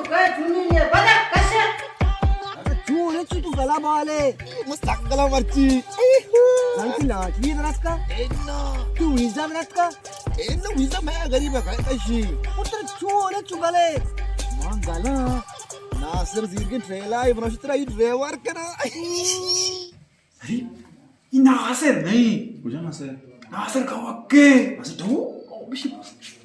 کوئی چونی نہیں ہے، بدا کشے۔ ارے چون ہے چو تو گلا بالے؟ مستقبل مرچی۔ کون سی لاٹری درات کا؟ اینا۔ تو ویزا درات کا؟ اینا ویزا میں غریب ہے، کشی۔ پتر چون ہے چو گلے؟ ماں گلا۔ ناصر زیرگیں ٹریلا، ابراہیم ترا ہی ڈرائیور کرا۔ ارے، ای ناصر نہیں۔ کجا ناصر؟ ناصر گوکے۔ ناصر ٹو؟ او، بشی بس۔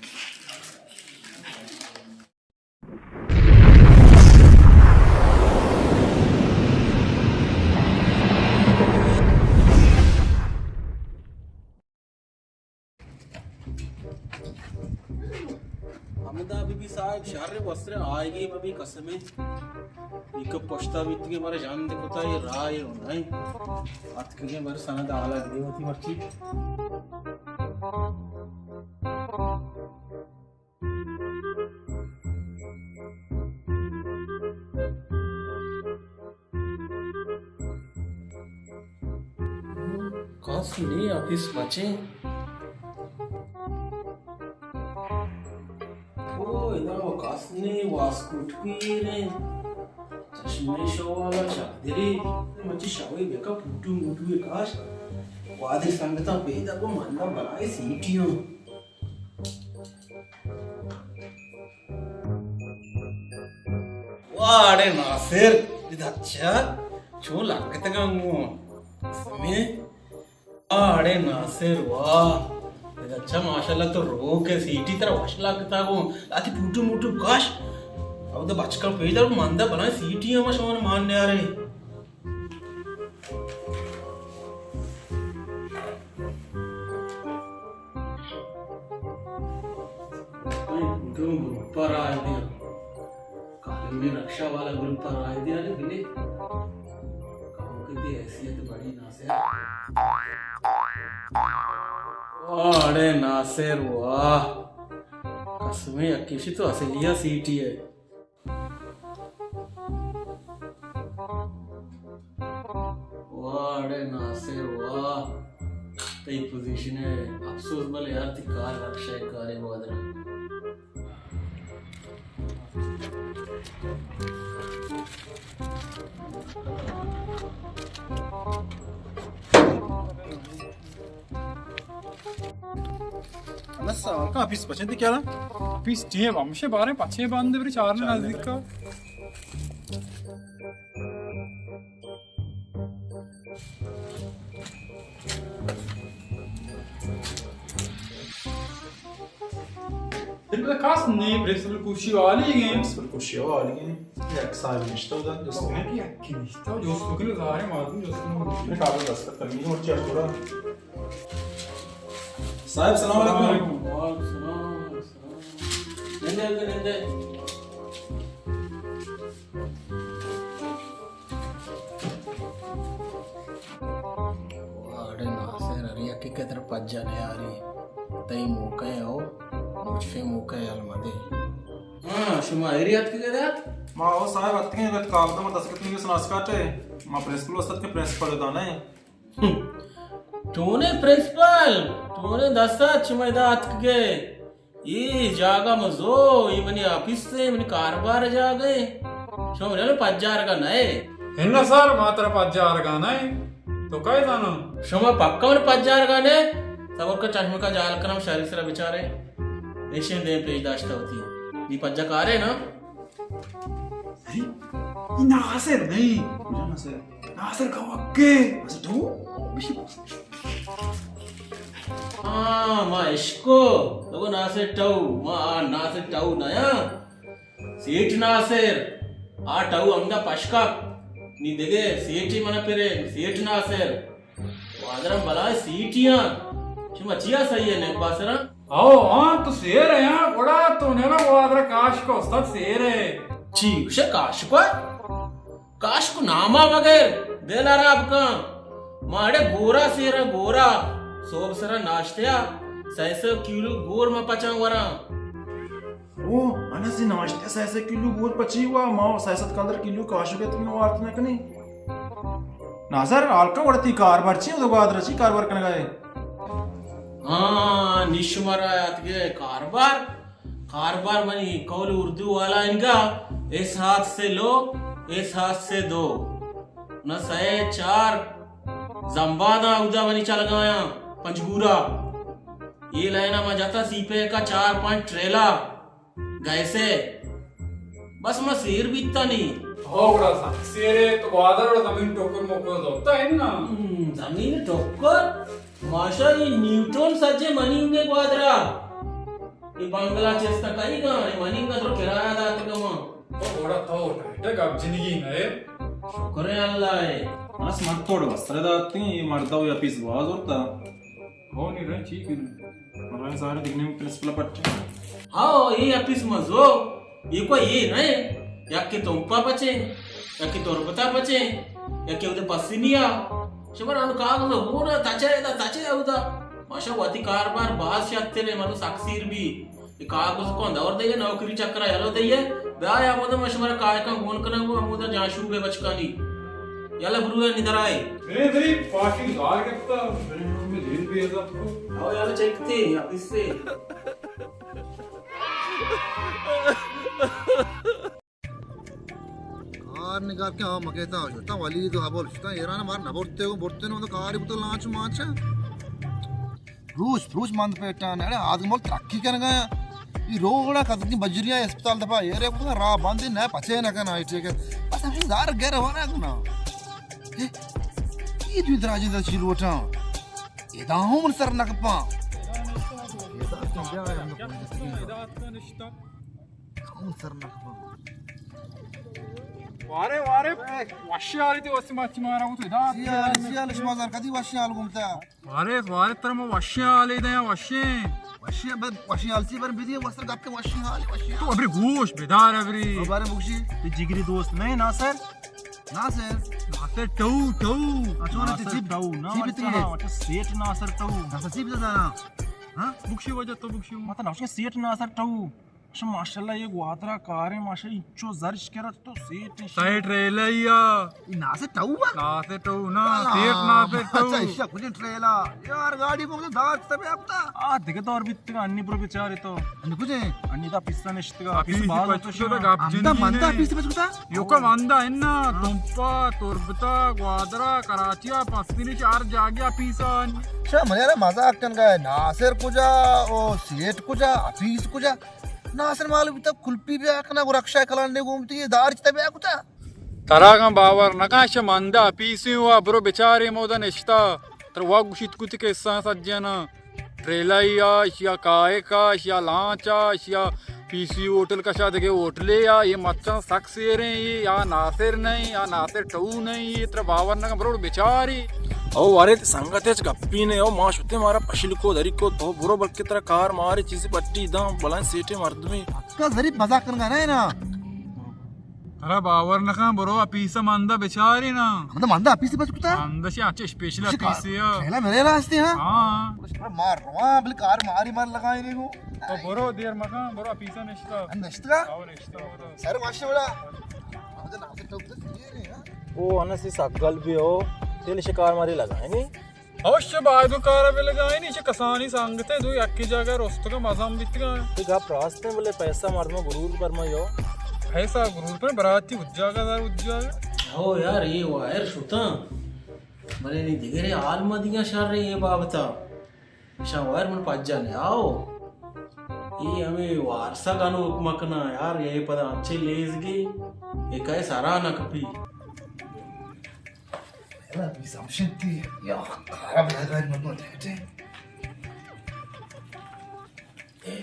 ہمدا بی بی صاحب شر وستر آئیگی بی بی قسمیں۔ ایک پشتا بیت کہ مارا جان دے کتا یہ راہ یہ ہونا ہے۔ اتکگیں بر سند حالا دے ہوتی مرچی۔ کس نی، آفیس پچیں۔ او، ادا و کس نی، واسکوٹ پیریں۔ چشمہ شوالا چادری، مچی شوی بکا پوٹو موٹو کاش۔ وادی سنگتا پیدا کو مندا بلائے سیٹیوں۔ واہ، اڑے ناصر، ادا چا چو لگتگا مو سمے۔ واہ، اڑے ناصر، واہ۔ ادا چا ماشاءاللہ تو روک ہے، سیٹی ترا وش لگتا گو۔ آتی پوٹو موٹو کاش۔ او تو بچکا پیدا مندا بلائے سیٹی ہم شون مان نیارے۔ گروپ ءَ راہ دیا۔ کالمی رکشہ والا گروپ ءَ راہ دیا نے بلے۔ کہو کہ دی حیثیت بڑی ناصر۔ واہ، اڑے ناصر، واہ۔ قسمیں یکیشی تو اصلیا سیٹی ہے۔ واہ، اڑے ناصر، واہ۔ تئی پوزیشن ہے۔ افسوس بلے یار، تئی کار رکشہ کارے گوادر۔ اللہ سال کا آفیس پچے تھے کیا نا؟ آفیس ٹیم ہمشے بارے پچے بند بری چار نزدیک کا۔ دل کاس نے پرنسپل کوشی والی گیم۔ پرنسپل کوشی والی گیم۔ یک صاحب نشتہ ہوتا، جس میں کہ یک نشتہ، جو اس کو کل ظاہر ہے، معلوم جو اس کو میں کابل دستخط کرنی ہے اور چیک تھوڑا۔ صاحب، سلام علیکم۔ وعلیکم السلام۔ نندے، نندے۔ واڑے ناصر، ہر یکے کہ ترا پجا نیاری۔ تئی موقع ہے ہو، مچکے موقع ہے المدے۔ ہاں، شما ایری اتکگے دا؟ ما او صاحب اتکیں، اگت کاغذ ما دستخط نہیں سناس کاٹے۔ ما پرنسپل استاد کے پرنسپل دانے۔ ہم۔ چونیں پرنسپل، چونیں دست ات شما ادا اتکگے۔ اے جاگہ مزو، اے منی آفیس ہے، منی کاروبار جاگہ ہے۔ شما منی پجارگا نئے۔ ہنہ سر، ما ترا پجارگا نئے۔ تو کئے زاناں؟ شما پکا منی پجارگا نئے۔ صبر کر، چشمکا جال کنم، شری سرا بچارے۔ ایشیں دیم پیش داشتہ ہوتی۔ نی پجا کارے نا؟ ارے، اے ناصر نہیں۔ کجا ناصر؟ ناصر گوکے۔ ناصر تو؟ بشی۔ ہاں، ما اشکو۔ تو ناصر ٹو، ما آ ناصر ٹو نیا۔ سیٹ ناصر۔ آ ٹو ہمدا پشکا۔ نی دگے سیٹی منا پرے، سیٹ ناصر۔ گوادر ہم بلائیں سیٹی آں۔ شما چیا سہی ہے نیک باسراں؟ او ہاں، تو سیر ہے ہاں، گڑا تو نینا گوادر کاشکو استاد سیر ہے۔ چی گوشے کاشکو؟ کاشکو ناما بغیر دل حراب کن۔ ما اڑے گورا سیرا گورا۔ صوب سرا ناشتیا سئے سو کیلو گور ما پچاں وراں۔ او، انس ناشتہ سئے سد کلو گور پچی وا، ما سئے سد کلدر کلو کاشو کے تم وارت نہ کنی۔ ناصر، حال کا وڑتی کاربار چی، تو گوادر چی کاربار کنگا ہے؟ ہاں، نی شمارا یات کے کاربار، کاربار منی قول اردو والا انگا، اس ہاتھ سے لو، اس ہاتھ سے دو۔ نہ سئے چار زمباداں اودا منی چلگایاں پنجگورا۔ اے لائنا ما جتا سی پیکا چار پنچ ٹریلا گیسے۔ بس ما سیر بیتا نی۔ ہو گڑا سک سیرے تو گوادر و زمین ٹوکر موکر دوتا ہے نا؟ ہم، زمین ٹوکر؟ ماشا، اے نیوٹن سجے منی انگے گوادرا۔ اے بنگلہ چست کئی گا، اے منی انگا درو کرایہ داتگا ما۔ او گڑا تو ٹائٹا گپ جنگی نہ اے۔ شکر اے اللہ اے۔ بس من توڑ وسر داتیں، اے مردا و اپیس باز ورتا۔ ہو نی رہے چی کنے؟ رہے سارے دگنے پرنسپل پٹے۔ ہاں، اے اپیس مزو۔ اے کو اے نہ اے، یکے تمپا پچیں، یکے تربتا پچیں، یکے اودے پسنیا۔ شمارا انو کاغذ گون ء تچہ ادا تچہ اودا۔ ماشا وتی کاربار باز شتر ء، مردم سک سیر بی۔ اے کاغذ کون دور دئیے، نوکری چکرا یلو دئیے۔ بیا یا ہمودا من شمارا کائکاں گون کناں گوں ہمودا جانشوب ء بچکانی۔ یلا برو ء ندر آئے۔ برے برے پارٹی گار گپتا، برے میں دین بے عزت کو۔ او یلا چیک تے آفس سے۔ کار نگار کہ آ مگیتا شتا، ولی تو ابول شتا، ایران مار نہ برتے ہو، برتے نو تو کاری بوتو لانچ مانچ۔ روچ روچ مند پیٹان، اڑے آدم مول ترقی کنگا۔ ای روگڑا کدی بجریا اسپتال دپا، ایرے بوتو را بندی نہ پچے نہ کنا، ای ٹھیک ہے۔ بس ہمیں دار گھر وانا کنا۔ اے، ای دوی دراجی دا چی لوٹا۔ ادا ہوں من سر نہ کپاں۔ ہوں سر نہ کپاں۔ وارے، وارے، وشی حالی تے وسی مچ مارا ہوں تو ادا۔ وشی حال، وشی حال، شما زر کدی وشی حال گمتا۔ وارے، وارے تر ما وشی حالی دے، وشی۔ وشی، بس وشی حال چی بر بدی، وسر گپ کے وشی حال، وشی حال۔ تو ابری گوش بدار ابری۔ او بارے بگشی۔ تے جگری دوست نہیں ناصر؟ ناصر۔ ناصر ٹو، ٹو۔ اچھا، ناصر ٹو، نا، چی بیتی؟ اچھا، سیٹ ناصر ٹو۔ ناصر چی بیتا دارا؟ ہاں؟ بگشی وجہ تو بگشی۔ مطلب، ناصر سیٹ ناصر ٹو۔ اچھا، ماشاءاللہ، یہ گوادرا کارے، ماشاءاللہ، انچو زرش کرا تو سیٹ نشی۔ سیٹ ریلیا۔ یہ ناصر ٹو با؟ ناصر ٹو نا، سیٹ ناصر ٹو۔ اچھا، اشیا کچھ ٹریلا۔ یار، گاڑی کو دار تبے اب تا۔ آ، دیگه دور بیتگا، انی برو بیچارے تو۔ انی کجے؟ انی دا پیسا نشتگا۔ آ، پیسا پیسا باز پچ تو شما۔ گپ جنی ہمدا مندا نہیں۔ پیسا پچ کتا؟ یوکا مندا انا، ہاں۔ تمپا، تربتا، گوادرا، کراچیا، پستینی چار جاگیا پیسا۔ شا من یارا مزاق کنگا، ناصر کجا، او سیٹ کجا، اپیس کجا؟ ناصر معلوم بیتا کلپی بیا کنا، گو رکشا کلان نے گومتی، دار چتا بیا کتا۔ ترا گاں باور نہ کن، شہ مندا پیسیں وا، برو بچارے مودا نشتا۔ ترا وا گوشیت کت کہ اساں سجنا ٹریلائی آ، اشیا کائک آ، اشیا لانچ آ، اشیا پی سی ہوٹل کشا دگہ ہوٹلے آ، یہ مچاں سک سیریں، یہ یا ناصر نہیں، یا ناصر ٹو نہیں، یہ ترا باور نہ کن، برو بچاری۔ او وارے تے سنگت ہچ گپی نہیں، او ما شتے مارا پشل کو دری کو، تو برو بلکہ ترا کار مارے چیزی پٹی داں، بلائیں سیٹے مردمی۔ کا ظریف مزاق کنگا نہ نا۔ ترا باور نہ کن، برو اپیس مندا بچاری نا۔ مندا، مندا اپیس بچ کتا؟ مندا شی اچھے اسپیشل اپیس ہے۔ پہلا میرے راستے ہاں۔ ہاں۔ مار رواں بل کار ماری مار لگائی نہیں کو۔ تو برو دیر مکن، برو اپیسا نشتا۔ نشتگا؟ آو نشتا، برو۔ سر ماشی بڑا۔ او انس سگل بھی ہو، تیل شکار ماری لگائیں نہیں۔ اوش چہ باید و کارا بہ لگائینی، چہ کسانی سنگتے دو یکی جاگہ رستگا مزن بیتگا۔ یہ گپ راست ہیں، بلے پیسہ مردم غرور پر میں یو۔ پیسہ غرور پر براتی اجاگا دار اجاگا۔ او یار، یہ وایر شتاں، بلے نی دگرے حال ما دیاں شر یہ بابتا۔ شاں وایر من پجا نے آؤ۔ یہ ہمیں وارسا گانو حکم کنا یار، یہ پدا انچے لیز گے، یہ کئے سرا نہ کپی۔ یلا، بی سمشتی، یا خراب لگا، مردم ٹھیک ہے۔ اے،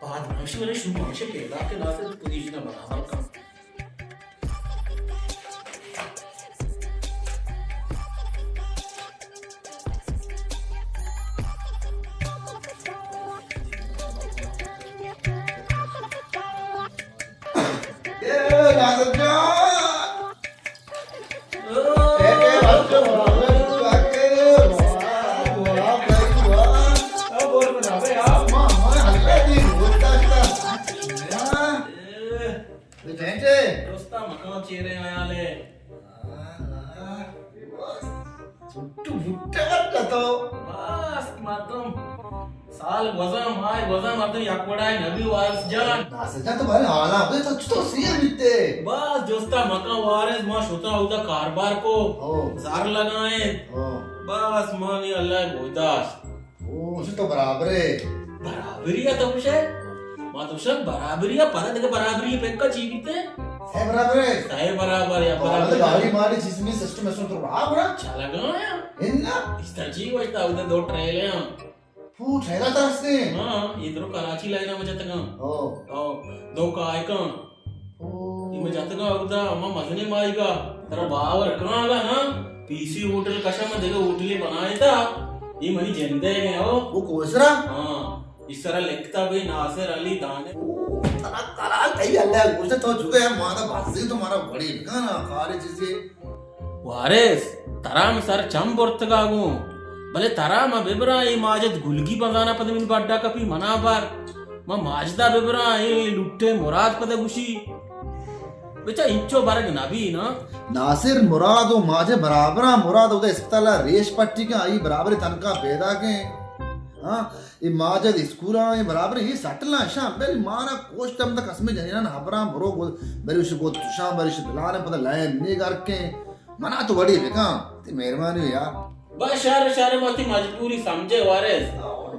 بعد ہمشی والے شروع ہمشی پیدا کے ناصر پوزیشن برابر کم۔ اے، ناصر جان! درستا مکان چیرے آیا لے۔ چھٹو بھٹے بٹا تو۔ بس مردم۔ سال گوزاں، ماہ گوزاں، مردم یک وڑائے نبی وارث جان۔ ناصر جان، تو بارے حالاں بے، تو چطور سیر بیتے؟ بس جستا مکان وارث، ما شتا اودا کاربار کو، او۔ زر لگائیں۔ او۔ بس مانی اللہ گوشداشت۔ او، اسے تو برابر ہے۔ برابری ہے تو کچھ ہے؟ ما تو شک برابری ہے، پتہ دیکھے برابری ہے، پکا چی بیتے؟ سہ برابر ہے۔ سہ برابر ہے، تو برابر ہے۔ گاڑی ماڑی چیز میں سسٹم ہے، سن تو رہا برا۔ چا لگا ہے؟ ان نا۔ اس طرح چی گوشتا، اودا دو ٹریلے ہیں۔ پو ٹھہرا ترستے۔ ہاں، یہ درو کراچی لائن میں جتگا۔ او۔ او، دو کائکاں۔ او۔ یہ میں جتگا اودا، ہما مزنی مائیگا۔ ترا باور کاں گا نا، پی سی ہوٹل کشا میں دیگه ہوٹلے بنائے تا۔ یہ منی جندے گئے ہو۔ وہ کوسرا؟ ہاں، اس طرح لکھتا بھی ناصر علی دانے۔ او، ترا، ترا، تئی اللہ گوشت تو جگہ ہے، مارا بازی تو مارا بڑی بکانا، کاری چیزی۔ وارث، ترا من سر چم برتگا گوں، بلے ترا من ببراں، اے ماجد گلگی بزانا پد من بڈا کپی منا بر۔ من ماجدا ببراں، اے لٹے مراد پد گوشی۔ بچا انچو برگ نبی نا۔ ناصر، مراد و ماجد برابراں، مراد اودا اسپتالا ریش پٹی کن، آئی برابر تنخواہ پیدا کن۔ ہاں، اے ماجد اسکولاں، اے برابر اے سٹلاں، شاں بل مارا کوشت ہم تک اسمے جنینان ہبراں برو گل، بریش گو تشاں، بریش دلان پتہ لائن نی گرکیں۔ منا تو وڑی بکاں، تی مہربانی یار۔ بس شر، شر، ما تی مجبوری سمجھے وارث۔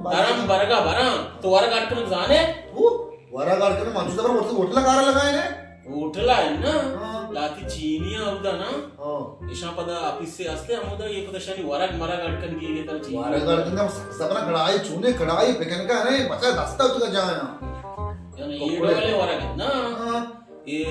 درم برگا براں، تو ورگ اٹکنگ زانے؟ او، ورگ اٹکنگ من چیز برا ہوٹل کارا لگائے نے؟ ہوٹل ہے نا؟ ہاں۔ لاتی چینی اودا نا؟ ہاں۔ ایشاں پدا آفیس سے ہستے ہمودا، یہ پدا شانی ورگ مرگ اٹکنگی گے تر چینی۔ ورگ اٹکنگ سبنا کڑائی چونے، کڑائی پکنکا نے، بچا دستا تو جایا۔ یعنی یہ ڈولے ورگ ہے نا؟ ہاں۔ اے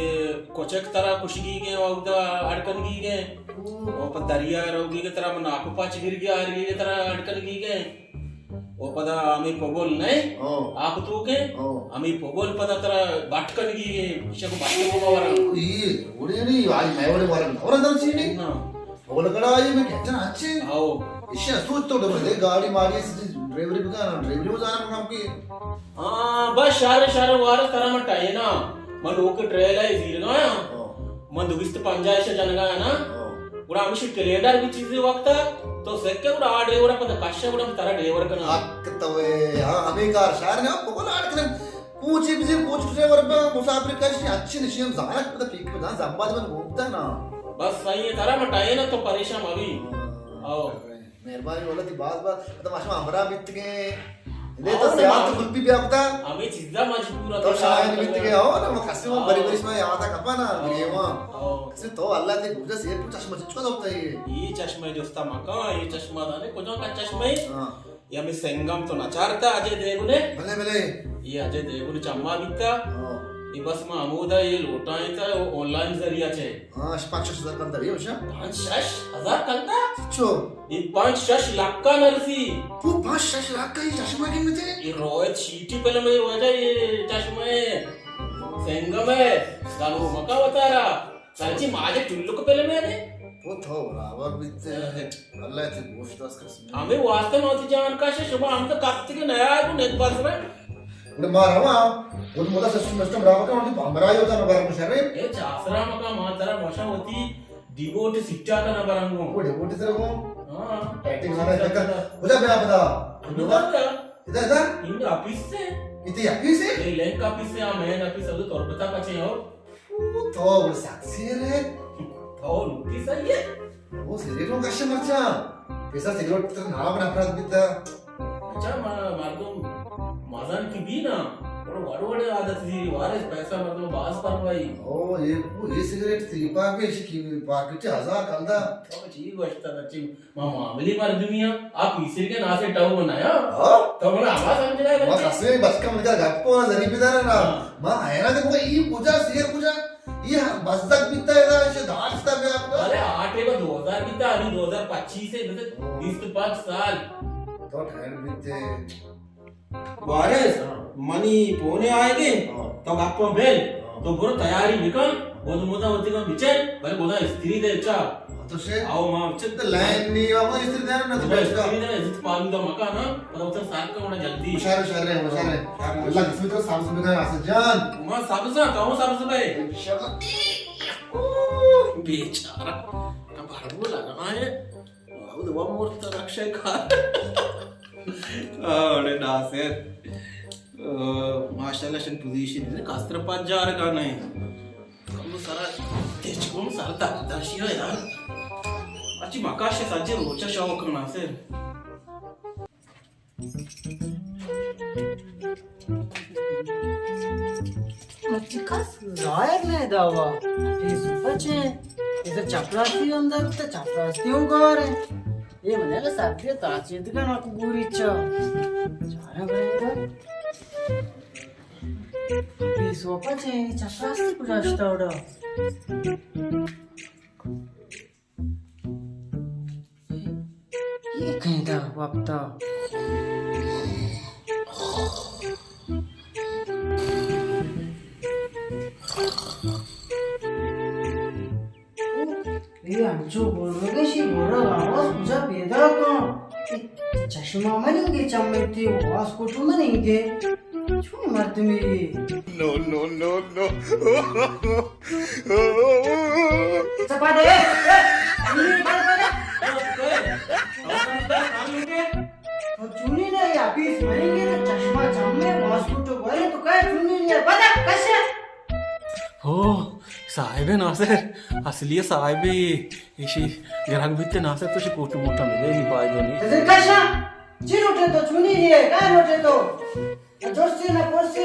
کچک ترا کشگی گئے، اودا اڑکنگی گئے۔ او۔ او پہ دریا روگی گئے ترا ناکو پاچ گرگی آرگی گئے ترا اڑکنگی گئے۔ او پدا ہمیں پگول نہیں؟ او۔ آپ تو کے؟ او۔ ہمیں پگول پدا ترا بٹ کنگی گئے، پیچھے کو بٹ کو ورن۔ او، یہ، وڑے نہیں، آج میں وڑے ورن، ورن دل چی نہیں؟ نا۔ پگول کڑا آئی میں کہتے نا اچھے۔ او۔ ایشی ءَ سوچ تو ڈبل دے، گاڑی ماڑی سے ڈرائیوری بکن، ڈرائیوری ءَ زاناں کم کی۔ ہاں، بس شر شر وارث ترا من ٹائینا۔ من لوگ ٹریل ءَ زیرگا آں۔ ہاں۔ من دو بیست پنجاہ ایشی ءَ جنگا آں نا۔ ہاں۔ گڑا ہمیشی کیلنڈر بھی چیزی وقت ءَ تو سکے گڑا آ ڈرائیور ءَ پتہ کشا گڑا من ترا ڈرائیور کناں۔ حق تو اے، ہاں، ہمیں کار شر نا، کو بلا اڑ کرن۔ کوچی بزیر، کوچ ڈرائیور پہ مسافر کش، اچھی نشی ہم زانک پتہ پیک پہ دان زباد من گوپتا نا۔ بس صحیح ہے، ترا من ٹائینا تو پریشان مبی۔ ہاں۔ او۔ مہربانی والا تی باز باز، پتہ ماشما ہمراہ بیتگیں۔ لے تو آؤ نا، سیاست آؤ۔ گلپی بیا پتہ۔ ہمیں چیزا مجبور ہے تو تو شاید کار بیتگے، کرنا۔ آؤ نا، ما کسی ما بری آؤ۔ بری شما یاد کپا نا، آؤ۔ گریوان۔ آؤ۔ کسی تو اللہ تے گوجا سے پوچھ چشمہ چچو ہوتا ہے۔ یہ چشمہ جستا مکان، یہ چشمہ دانے، کجا کا چشمہ ہے؟ ہاں۔ یا ہمیں سنگم تو نہ چارتا اجے دیگنے؟ بلے، بلے۔ یہ اجے دیگنے چما بیتا۔ ہاں۔ یہ بس ما ہمودا یہ لوٹائیں تا، وہ آن لائن ذریعہ چے۔ ہاں، اش پانچ شش ہزار کلدار یہ وشا؟ پانچ شش ہزار کلدار؟ چو؟ یہ پانچ شش لاکھ کا نرسی۔ وہ پانچ شش لاکھ کا یہ چشمہ قیمت ہے؟ یہ رویت شیٹی فلم ہے، وجہ یہ چشمہ ہے۔ سنگم ہے۔ گالو مکا وتارا۔ سرچی ماجے ٹلک پلم ہے نے۔ وہ تو برابر بیتے۔ اللہ تے گوش داس قسم۔ ہمیں واسطے نوتی جان کا شے، شما ہم تو کب تک نیا ہے، کو نیت بس میں۔ گڑا ما رواں، وہ تو مدا سسٹم مسٹم برابر کا، ان کی بامرا ہی ہوتا نا برابر شرے۔ اے چاسرا مکا ما ترا موشا ہوتی، ڈیگوٹ سٹا کا نا برانگو۔ وہ ڈیگوٹ سر کو؟ ہاں۔ ٹائٹنگ سارا اتنا کا۔ ہو جا بیا پتا۔ ہم تو کر رہا۔ ادھر، ادھر؟ ان آفس سے۔ اتنی آفس سے؟ یہ لینک آفس سے، ہاں، مین آفس سے، تو تربتا پچے ہو۔ او، تو سخت سیر ہے۔ تو لوٹی صحیح ہے۔ وہ سگریٹ ہوں کشے مرچا۔ پیسہ سگریٹ تر نام نفرت بیتا۔ اچھا، ما-، مردم مزن کی بھی نا، بڑو وڑ وڑ عادت زیری وارث پیسہ مردم باز پروائی۔ او، یہ، وہ یہ سگریٹ تری پاک بھی، اسی کی پاکٹ ہزار کلدا۔ تو چی گوشتا بچی؟ ما معاملی مردمی ہاں، آپ پیسر کے ناسے ٹاؤ بنایا۔ ہاں؟ تو منا ہما سمجھ رہا ہے ما بچے؟ قسم بچکا من کا گپ کو ذری پہ دارا نا۔ ہاں۔ ما حیران ہے، مگا یہ کجا، سیر کجا؟ یہ بزدک بیتا ہے نا، اسے داشتا بیا آپ کا۔ ارے آٹے با دو ہزار بیتا، ابھی دو ہزار پچیس ہے، مطلب ہاں۔ بیست پانچ سال۔ تو ٹھہر بیتے۔ وارث، ہاں۔ منی پونے آئے گے، ہاں۔ تو گپا بل، ہاں۔ تو برو تیاری بکن، گد مدا وتی کا بچے، بلے گدا استری دے چا۔ ہاں تو سے؟ آؤ ماں بچے۔ تو لائن نہیں، آؤ استری دے نا، تو بس بیٹھ کا۔ استری دے، عزت پالو دا مکان، ہاں۔ پر اتر سار کا ہونا جلدی۔ ہوشیار، ہوشیار رہے، ہوشیار رہے۔ ہاں۔ اللہ قسمت تو سبز بکن، آصف جان۔ ماں سبز ہاں، تو سبز بے۔ انشاءاللہ۔ بیچارہ۔ اب ہر وہ لگا ہے۔ آؤ دوا مورتا رکشے کا۔ اوڑے ناصر، او، ماشاءاللہ شن پوزیشن نے کستر پجار کا نہیں. کم سرا تچکون سر درد درشی ہو یار. اچھی مکاش سجے روچا شوق ناصر. مرچی کس ظاہر نہ داوا. پیسو پچے. ادھر چپراسی اندر تو چپراسی ہوں گارے. یہ منے لے سردی تاچے دگا نہ کو گوری چا. چارا بھائی گا. پیسو پچے چپراسی کجا شتا اوڑا. یہ کہیں دا وپتا. یہ انچو گرگشی گرگ آواز کجا پیدا کن؟ چشمہ مننگے چمیتی واسکوٹو مننگے. چونی مردمی؟ نو، نو، نو، نو. چپا دے، اے، اے، چونی بڑ، بڑ. تو چونی نے یا پیس مننگے تو چشمہ چمے واسکوٹو گورے تو کئے چونی نے پدا کشے. ہو، صاحب ناصر، اصلی صاحب ایشی گرگ بیتے ناصر تو شی کوٹو موٹا ملے نہیں پائے دونی. نظر کشا، چی لوٹے تو چونی نے، کئے لوٹے تو؟ نہ جرسی نہ پرسی،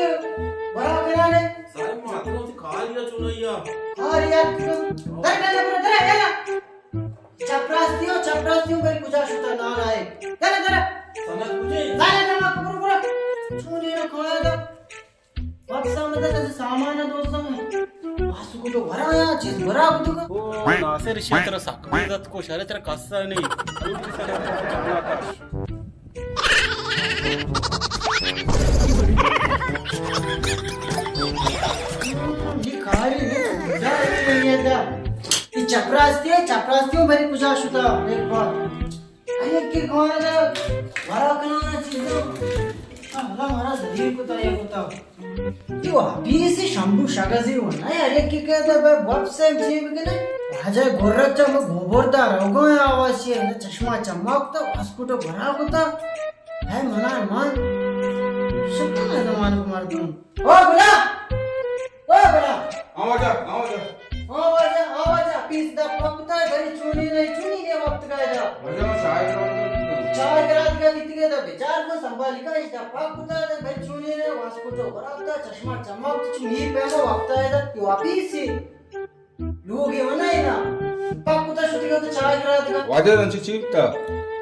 برا کنانے. صاحب، ما تو تی کاریا چونیا. کاریا تو. در ڈالے برو، در ڈالے. چپراستی ہو، چپراستی ہو، میری کجا شتا نال آئے. در، در. سند کجے؟ زانے در ما برو، برو. چونی نہ کھایا دا. وقت سامنے دا سامان دوستاں. واسو کو تو برا یا چیز برا کو تو. او، ناصر شیطر سک بے عزت کو شرے ترا کسا نہیں. یہ کاری نہیں، جا رہی ہے دا. یہ چپراستی ہے، چپراستی ہوں بری کجا شتا، ایک بار. ارے کہ گوانا دا، ورا کنانا چیزا. اللہ مارا ذلیل کتا، یہ کتا. یہ واپی سے شمبو شگزی ہو نا یار، یہ کہ کہتا بے وپ سے چی بکنے. راجہ گرک چا میں گوبر دا روگا ہے آواز چی ہے، چشمہ چمک تا، واسکوٹو برا کتا. ہے منا مان. شکر ہے زمان کو مردم. او بلا! او بلا! آواجا، آواجا. آواجا، آواجا، پیس دا پکتا، بری چونی نہیں، چونی نے وقت کا دا. واجہ، ما چائے کرا دے. چائے کرا دے، بیتی گئے دا، بیچار کو سنبھالی کا، اس دا پکتا، بری چونی نے واسکوٹو برابتا، چشمہ چمک، چو میر پیما وقت آئے دا، یہ واپی سی. لوگی ہونا ہے نا. پکتا شتی گئے تو چائے کرا دے. واجہ، رنچی چی بتا؟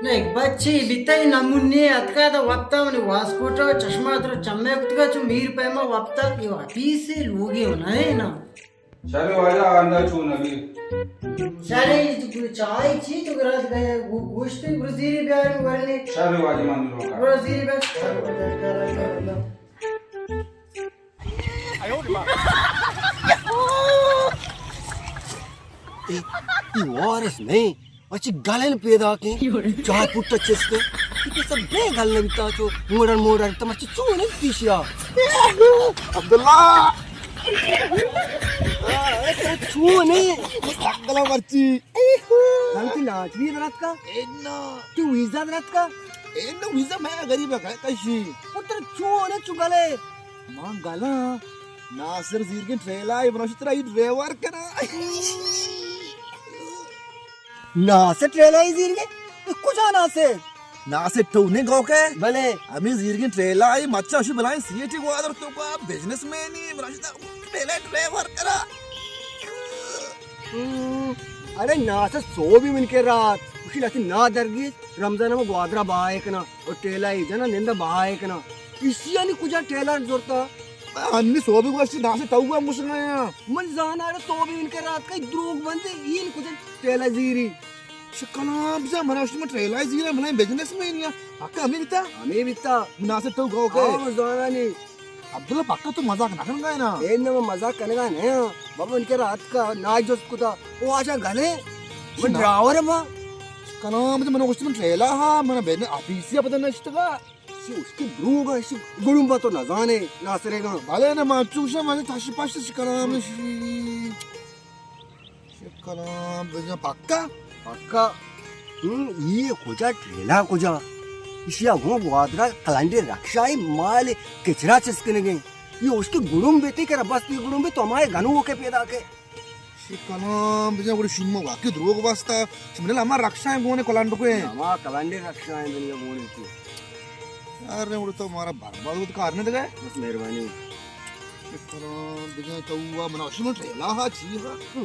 نہیں، بچی بیتا ہی نمون نہیں، اتکا دا وقتا منی واسکوٹو، چشمہ تر چمے کتگا، چو میر پیما وقتا، یہ واپی سی لوگی ہونا ہے نا. شر واجہ، آندا چون ابھی؟ شر، یہ چائے چی تو گرا دے، گو-، گوشت برزیری بیاری ورنی. شر واجہ، مان لو. برزیری بیاری. اے، اے وارث نہیں، اچھی گلن پیدا کے، چار پٹ چستے، کہ سب بے گل نہ بیتا چو، موڑن موڑن، تم اچھی چون ہے پیشیا. عبداللہ! اے، ترا چون ہے؟ گلا مرچی. غلطی ناچ بھی درات کا؟ اینا. تو ویزا درات کا؟ اینا ویزا میں غریب ہے، کشی. اور ترا چون ہے چو گلے؟ ما گلاں ناصر زیرگیں ٹریلا ء بنوشت ترا ای ڈرائیور کنا. ناصر ٹریلا ء زیرگیں؟ تو کجا ناصر؟ ناصر تو نے گو کے؟ بلے. ہمیں زیرگیں ٹریلا ء مچا شو بلائیں سیٹی گوادر تو کا بزنس مین ہی بنوشت ٹریلا ڈرائیور کرا. ہم، ارے ناصر سو بھی من کے رات اسی لاتی نا درگیت رمضان میں گوادرا بہائے کنا. او ٹیلا ای جنا نندا بہائے کنا. ایشی انی کجا ٹیلا زورتا؟ انی سوبی گوشتی ناسے تو ہم گوشگایا. من زانا ارے سوبی ان کے رات کا دروگ بندے این کجا ٹیلا زیری. شکلام بزا منا اشتما ٹیلا زیرا منا بزنس مین یا. اکا ہمیں بیتا؟ ہمیں بیتا. ناسے تو گو کے؟ ہاں، من زانا نی. عبداللہ پکا تو مزاق نہ کنگا ہے نا؟ اے نہ من مزاق کنگا نہ ہاں. بابا ان کے رات کا ناج جست کتا. او آجا گلے. من ڈرائیور ہاں. کلام تو من گوشت من ٹریلا ہا، من بین آفیسی پتہ نشتگا. سی اس کی دروگ ہے، سی گڑم با تو نزانے، ناصرے گا. بلے نا من چوشا من تش پش سی کلام شی. سی کلام بزن پکا؟ پکا. ہم، یہ کجا ٹریلا کجا؟ ایشی ءَ گوں گوادر ءَ کلنڈے رکشہ ءِ مال کچرا چست کنگ ءَ ایں۔ اے اوشکے گڑمبے، تئی کرا بس تئی گڑمبے، تو ہمائے گنوک ءَ پیداک ئے۔ شی کلام بجا گڑا شما واقعی دروگ بستا۔ شما ہما رکشہ ءِ گون ایں کلنڈ کو ایں۔ ہما کلنڈے رکشہ ءِ دنیا گون ایں تو۔ یار، گڑا تو مارا برباد وت کار نہ دگا۔ بس مہربانی۔ شی کلام بجا تو وا منا شما ٹریلا ہا چی ہا۔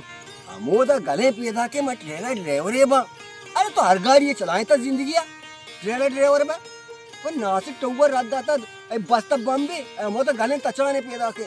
ہمودا گلیں پیداک ئے، من ٹریلا ڈرائیورے باں۔ ارے تو ہر گاڑی چلائیں تا زندگی ءَ۔ ٹریلا ڈرائیور باں۔ پر ناسک ٹوور رد داتا، اے بستا بمبے، اے ہمودا گلیں تچانے پیداک ئے۔